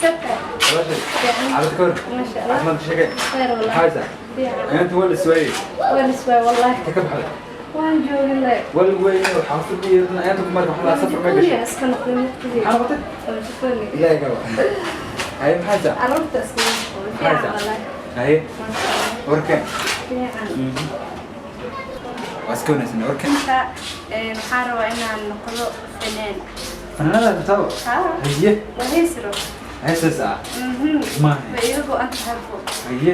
Sabta. Walaashay. Xaalad ka hor. Masha Allah. Caafimaad ka sheegay. Khayr wallah. Maxaa haysaa? Fiican. Ayaantu waa la iswaayey. Waa liswaay wallahi. Inta ka baxday. Waan joogin leh. Waa lagu waayey oo xaafadii iyo ayaantu ku marka waxaa safar ma gashay. Iska noqday maqtigi. Maxaa noqotay? Jikoni. Ilaahay ka waa. Haye, maxaa haysaa? Carruurta iska mashquul. Maxaa Fiican haysaa? wallahi. Haye, Masha Allah. warkeen. Fiican. Waa iska wanaagsan, warkeen. Marka waxaan rabaa inaan noqdo fanaan. Fanaanada rabtaa? Haa. Haye, Waa heesro. heesaas ah. Maaha. Way iga go'an tahay bu. Haye,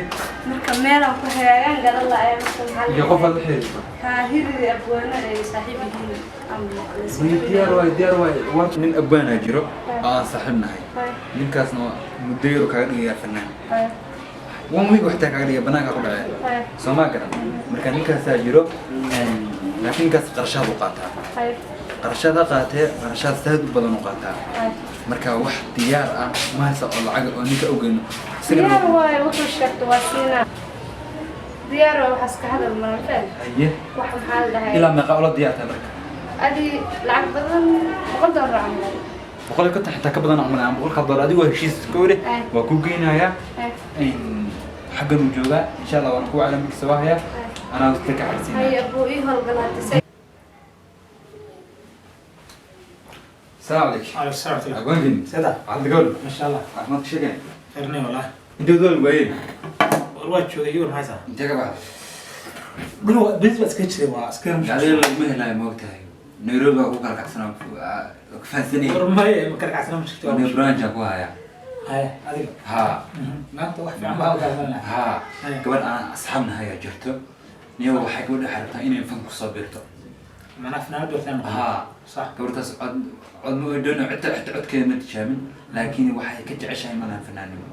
Marka meelaan ku hagaagaan garan la'ahay marka maxaa la iyo qof aad la xiriirto. Haa, hiridi abwaano ay saaxiib yihiin ama Way diyaar waay, diyaar waay. Waa nin abwaanaa jiro oo aan saaxiib nahay. Ninkaasna waa muddo yar uu kaaga dhigayaa fanaan. One week waxtaa kaaga dhigaya, banaanka ku dhacaya. Soo ma garan? Marka ninkaasaa jiro, laakiin ninkaas qarashaad u qaataa. Qarashaad ha qaatee, qarashaad saad u badan u qaataa. Marka wax diyaar ah ma haysa oo lacag oo ninka ogeyno. Isagana Diyaar waaye, wuxuu sheegto waa siinaa. Diyaar waa, waxaas ka hadal mana faham. Haye. Wax maxaa la dhahay? Ilaa meeqa ula diyaartaa marka? Adi lacag badan, $100 camal. 150 xitaa ka badan camal aan $100 adigoo heshiis ka wari waa ku geynayaa. Xaggan uu joogaa, insha Allah waan ku calaamkiisa waa hayaa, anaa wasta ka xarsiinaya. Hay abuu, ii howlgalaatay. السلام عليكم. عليكم السلام ورحمة الله. أقول سيدة. عبد القول. ما شاء الله. عافمad ka sheegay. خيرني والله. Inta dool waayeen. War waa joogay, yur maxay tahay? Intee ka baxday? Dhul bes baa iska jiray, waa iska. Adiga laguma helayo, moogtahay, Nairobi baa ku kala kacsanaa, ku fahansanay. War may ma kala kacsanaa, ma jirto. New branch ku haya. Haya adiga. Ha. Maanta wax fiican baa halkaa. Ha. Haya. Gabadh aan asxaab nahay ayaa jirto niyo, waxay gabadha xarabtaa inay fan kusoo biirto. Macnaha fanaanad doortaan. Ha. Sax. Gabadhaas cod cod ma doono, xitaa codkeeda ma tijaabin, laakiin waxay ka jeceshahay malahan fanaannimo.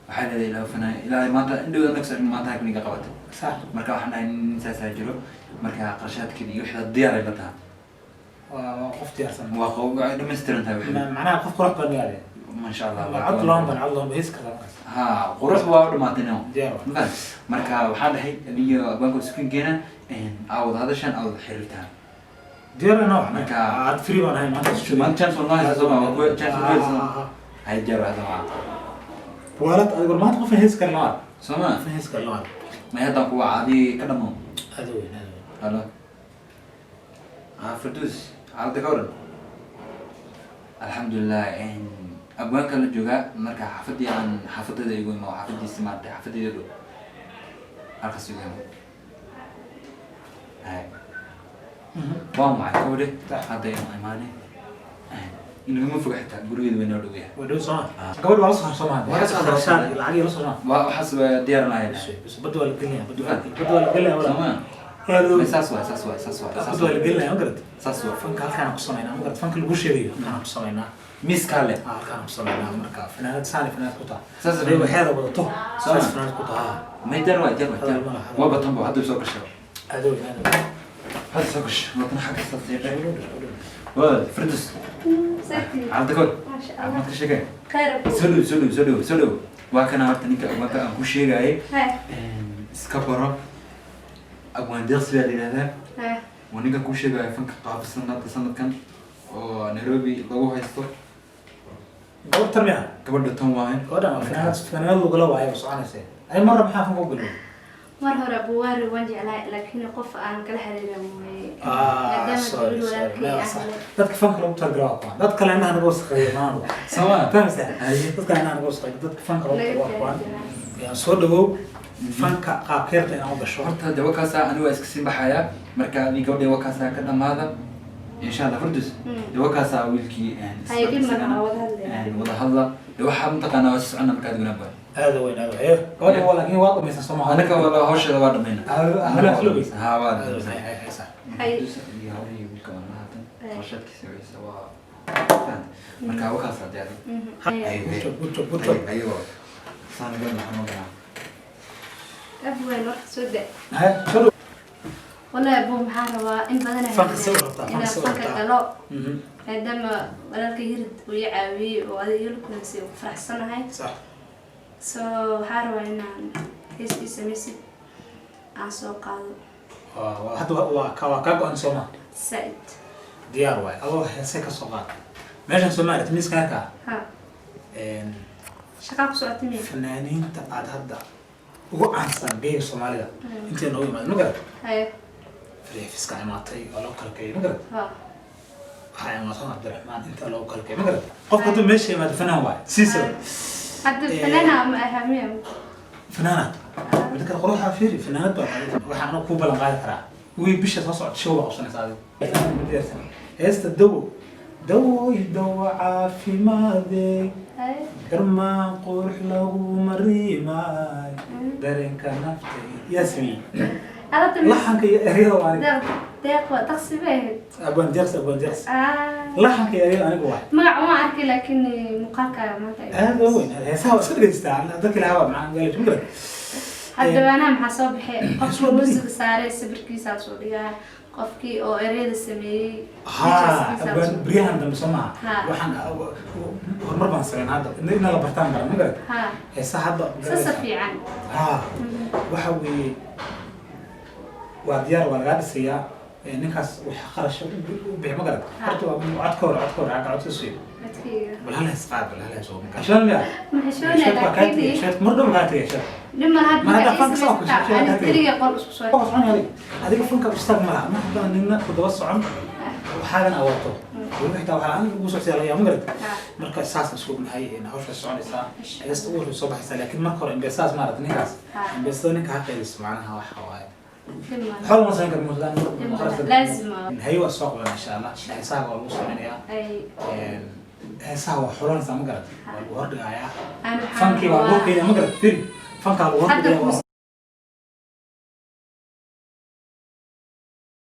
Waxay leedahay ilaa fanaan ilaa maanta indhowda nagso maanta halkan iga qabatay. Marka waxaan dhahay nin saasaa jiro, marka qarashaadkeeda iyo wixda diyaar ay la tahay. Waa qof diyaarsan. Waa waxay dhammaystiran tahay wixii. Macnaha qof qurux badan yaade. Masha Allah. Cod loon ban, cod loon hees karta markaas. Ha, qurux waa u dhamaatay no. Diyaar waa. Ma fahamtay? Marka waxaan dhahay adiyo abwaanka isku keena aa wada hadashaan, aa wada xiriirtaan. Diyaar nooc. Aad free baan ahay maanta. Maanta chance waa noo haysa, soo ma waa kuwa chance waa haysa. Hay, diyaar waa sama. Waalad adiga, war maanta qof hees kara lama. Soo ma Qof hees kara lama. May haddaan kuwa adi ka dhamo. Aad weyn, aad weyn. Halo, ah, Firdaus, xaaladda ka waran? Alxamdulilah, abwaanka la joogaa. Marka xaafadii aan xaafadada igu imo, xaafadiisi maaragtay, xaafadayda dhow halkaas igu imo. Hay, waa maxay kawdhe? Hadda ima imaane, inagama foga, xitaa gurigeeda way noo dhow yahay. Waa dhow soo ma? Gabadh waa la socon soo ma? Waa la socon. Qarashaad iyo lacag iyo la socon. Waa waxaas waa diyaarin lahayn. Bas badda waa la gelinaya, badda waa la gelinaya soo walaa. Ma Aad saas waay, saas waay, saas waay, saas badda waa la waay. gelinaya, ma garad? Saas waay. Fanka halkaan ku samaynaa, ma garad? Fanka lagu sheegayo halkaan ku samaynaa. Miiskaa leh. Ah, halkaan ku samaynaa. Marka fanaanad saani fanaanad ku taha. Saas. Hadday waxeeda wadato. Soo saas ma? Fanaanad ku taha. May diyaar waay, diyaar waay, diyaar. Hadal ma laha. Waa batan bo hadda soo gashay. Aad weyn, aad weyn. Hadda soo gashay, wadna xagga saas waa Firdaus. Sabti. Xaaladda ka war? Masha Allah. Caafimaad ka sheegay. Khayr abuu. Soo dhow, soo dhow, soo dhow, soo dhow. Waa kana horta ninka abwaanka aan ku sheegayay. Hay. Iska baro, abwaan Deeqsi baa la yidhahdaa. Hay. Waa ninka ku sheegaya fanka qaabisan hadda sanadkan oo Nairobi lagu haysto. Gabadh tan miya? Gabadha tan waaye. Gabadhan waa fanaanad, fanaanad lagula waayo soconaysa. Ay marra maxaa fanka u galowday? Mar hore abuwaari waan jeclahay, laakiin qof aan kala xiriirin waaye. Ah, Maadaama sorry, gabadh sorry. walaalkay Meel aan sax. helay. Dadka fanka lagu talagala waa kuwan. Dad kale indhaha naga wasakheeya maanu. Soo ma? Fahmaysaa? Haye. Dadka indhaha naga wasakheeya, dadka fanka lagu Laga talagala waa kuwan. taagsanaa. Yaa soo dhawow fanka qaabkeerta inaad u gasho. Horta de wakaasaa anigu waa iska sii baxayaa. Marka adii gabadha wakaasaa ka dhamaada, insha Allah. Firdaus, de wakaasaa wiilkii Hay, dhib ma laha, wada hadlayna. Wada hadla de, waxaa mataqaanaa waa si socona markaad gunaab waay. Aad weyn, aad weyn. Gabadha waa laakiin waa dhamaysan soo maaha? Anaka wala hawsheeda waa dhamayna. Hawlaha isla ogeysa. Ha, waa Aad dhamayna. weyn, hay, hay, sax. Hay. Firdaus iyo hawlihii wiilka waa lahatan qorshaadkiisa wixiisa waa fahantay. Marka wakaasaa de adiga. Hay. Hay. Good job, good job, good job. Ayago saan gabadha maxaa noo galaa? Abwaan warka soo da. Hay, soo dhawow. Wallahi abuu, maxaa rabaa in badan aan Fanka soo rabtaa, fanka inaan soo fanka rabtaa. galo, maadaama walaalka Hirid uu i caawiyey oo adiga ila kulansay, ku faraxsanahay. Sax. So waxaa rabaa inaan hees ii samaysid aan soo qaado. Hadda waa kaa go-an soo ma? Said. Diyaar waay, adoo heese ka soo qaad meeshan soo maaragtay miiska yarka. Ha. Shaqaa ku socota miya? Fanaaniinta aad hadda ugu caansan geega Soomaalida intay noogu imaadeen, ma garat? Haye. Fiska imaatay, waa loo kala kayay, ma garat? Ha. Waxaa imaatay Cabdiraxmaan, inta loo kala kayay, ma garat? Qofka hadduu meesha yimaado, fanaan waaye siisa. Hadda fanaana ma aha miya? Fanaanad mid kale quruxaa fiiri, fanaanad baa tahay. Waxaan anigu kuu ballan qaadi karaa wii bisha soo socota show baa qabsanaysa adiga. Ma diyaarsan heesta Dawo? Dawoy, dawo caafimaade. Haye. Garmaan qurux lagu marimaay, dareenka naftay yaa sameeyey? Adada. Laxanka iyo eryada waa aniga. Deeq, deeq waa taqsi bay ahayd. Abwaan Deeqsi, Abwaan Deeqsi. Ah. Laxanka iyo eryada aniga waay. Magac uma arki, laakiin muuqaalkaaga maanta ay- Aad oo weyn heesaha waa iska dhegeystaa, dadka ilaha waa macaan gaali, ma garan? Haddawaanaha maxaa soo baxay? Qofkii soo badi. Muusiga saaray sawirkiisaa soo dhigaa, qofkii oo ereyada sameeyey Ha. pictureskiisaa Abwaan soo- beryahan dambe soo maaha? Ha. Waxaan horumar baan sameyn hadda ina la bartaan baran, ma garan? Ha. Heesaha hadda Sasa fiican. Ha, waxa weeye waa diyaar, waa lagaa dhisayaa. Ninkaas wax kharash u bixi, ma garan? Ha. Horta waa codka hore, codka hore xagga codka suyo. Codkayga. Bal hal hees qaad, bal hal hees oo xishoon miya? Ma xishoonaya, laakiin Sheed mar dhow kaa tegay sheed. Dhib ma laha. Ma hadda markaa fanka ii soo ku samaysataa, sheeg- ani sheeg- keliga qol isku soo. Waa socon adiga, adiga fanka ustaag ma laha, ma haddaan nina ku daba socon, waxaagan awato weliba xitaa waxaa aan ugu socsiyaa laga yaaba, ma garat? Ha. Marka saas isku ognahay, hawsha soconaysaa, heesta ugu horreysa soo baxaysaa, laakiin marka hore imbesaas maarata ninkaas Ha. imbesada ninka ha qayliso, macnaha waxa waaye Dhib ma laha. xool ma samayn karmo. Dhib ma laha. Laazim waa. Haye, waa soo qaban insha Allah, heesaha waa lagu sameynayaa. Ay. Heesaha waa xulanaysaa, ma garat? Waa lagu hordhigayaa. Aan waxaan Fankii waa lagu rabaa- keenaya, ma garat? Firi, fankaa lagu Hadda hordhigaya.